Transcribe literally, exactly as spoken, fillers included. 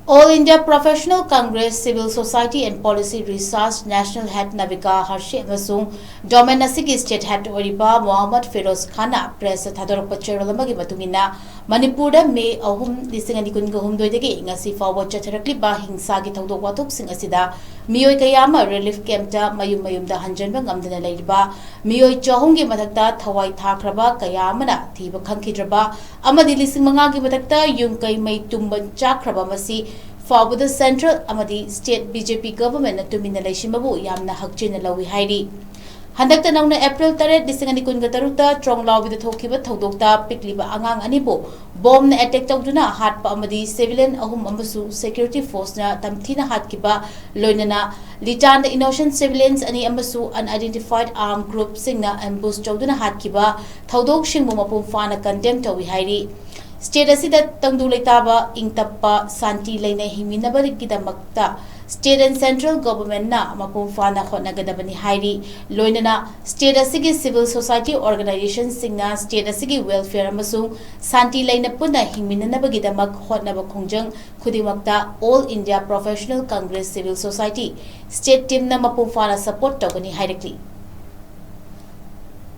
All India Professional Congress Civil Society and Policy Research National Head Navika Harshi ꯑꯃꯁꯨꯡ domain ꯑꯁꯤꯒꯤ state head ꯑꯣꯏꯔꯤꯕ ꯃꯣꯍꯝꯃꯗ ꯐꯤꯔꯣꯖ ꯈꯥꯟꯅ press ꯊꯥꯗꯣꯔꯛꯄ ꯆꯦꯔꯣꯜ ꯑꯃꯒꯤ ꯃꯇꯨꯡ ꯏꯟꯅ, ꯃꯅꯤꯄꯨꯔꯗ ꯃꯦ ꯑꯍꯨꯝ, ꯂꯤꯁꯤꯡ ꯑꯅꯤ ꯀꯨꯟꯒ ꯍꯨꯝꯗꯣꯏꯗꯒꯤ ꯉꯁꯤ ꯐꯥꯎꯕ ꯆꯠꯊꯔꯛꯂꯤꯕ ꯍꯤꯡꯁꯥꯒꯤ ꯊꯧꯗꯣꯛ ꯋꯥꯊꯣꯛꯁꯤꯡ ꯑꯁꯤꯗ ꯃꯤꯑꯣꯏ ꯀꯌꯥ ꯑꯃ relief camp ꯇ ꯃꯌꯨꯝ ꯃꯌꯨꯝꯗ ꯍꯟꯖꯤꯟꯕ ꯉꯝꯗꯅ ꯂꯩꯔꯤꯕ ꯃꯤꯑꯣꯏ ꯆꯍꯨꯝꯒꯤ ꯃꯊꯛꯇ ꯊꯋꯥꯏ ꯊꯥꯈ꯭ꯔꯕ ꯀꯌꯥ ꯑꯃꯅ ꯊꯤꯕ ꯈꯪꯈꯤꯗ꯭ꯔꯕ ꯑꯃꯗꯤ ꯂꯤꯁꯤꯡ ꯃꯉꯥꯒꯤ ꯃꯊꯛꯇ ꯌꯨꯝ ꯀꯩ ꯃꯩ ꯇꯨꯝꯕ ꯆꯥꯛꯈ꯭ꯔꯕ ꯃꯁꯤ ꯐꯥꯎꯕꯗ central ꯑꯃꯗꯤ state B J P government ꯅ ꯇꯨꯃꯤꯟꯅ ꯂꯩꯁꯤꯟꯕꯕꯨ ꯌꯥꯝꯅ ꯍꯛꯆꯤꯟꯅ ꯂꯧꯏ ꯍꯥꯏꯔꯤ꯫ ꯍꯟꯗꯛꯇ ꯅꯧꯅ April ꯇꯔꯦꯠ, ꯂꯤꯁꯤꯡ ꯑꯅꯤ ꯀꯨꯟꯒ ꯇꯔꯨꯛꯇ ꯇ꯭ꯔꯣꯡꯂꯥꯎꯕꯤꯗ ꯊꯣꯛꯈꯤꯕ ꯊꯧꯗꯣꯛꯇ ꯄꯤꯛꯂꯤꯕ ꯑꯉꯥꯡ ꯑꯅꯤꯕꯨ bomb ꯅ attack ꯇꯧꯗꯨꯅ ꯍꯥꯠꯄ ꯑꯃꯗꯤ civilian ꯑꯍꯨꯝ ꯑꯃꯁꯨ security force ꯅ ꯇꯝꯊꯤꯅ ꯍꯥꯠꯈꯤꯕ, ꯂꯣꯏꯅꯅ ꯂꯤꯇꯥꯟꯗ innocent civilians ꯑꯅꯤ ꯑꯃꯁꯨ unidentified armed group ꯁꯤꯡꯅ ambush ꯇꯧꯗꯨꯅ ꯍꯥꯠꯈꯤꯕ ꯊꯧꯗꯣꯛꯁꯤꯡꯕꯨ ꯃꯄꯨꯡ ꯐꯥꯅ condemn ꯇꯧꯏ ꯍꯥꯏꯔꯤ꯫ State ꯑꯁꯤꯗ ꯇꯪꯗꯨ ꯂꯩꯇꯥꯕ, ꯏꯪ ꯇꯞꯄ, ꯁꯥꯟꯇꯤ ꯂꯩꯅ ꯍꯤꯡꯃꯤꯟꯅꯕꯒꯤꯗꯃꯛꯇ state and central government ꯅ ꯃꯄꯨꯡ ꯐꯥꯅ ꯍꯣꯠꯅꯒꯗꯕꯅꯤ ꯍꯥꯏꯔꯤ꯫ ꯂꯣꯏꯅꯅ state ꯑꯁꯤꯒꯤ civil society organization ꯁꯤꯡꯅ state ꯑꯁꯤꯒꯤ welfare ꯑꯃꯁꯨꯡ ꯁꯥꯟꯇꯤ ꯂꯩꯅ ꯄꯨꯟꯅ ꯍꯤꯡꯃꯤꯟꯅꯅꯕꯒꯤꯗꯃꯛ ꯍꯣꯠꯅꯕ ꯈꯣꯡꯖꯪ ꯈꯨꯗꯤꯡꯃꯛꯇ All India Professional Congress Civil Society state team ꯅ ꯃꯄꯨꯡ ꯐꯥꯅ support ꯇꯧꯒꯅꯤ ꯍꯥꯏꯔꯛꯂꯤ꯫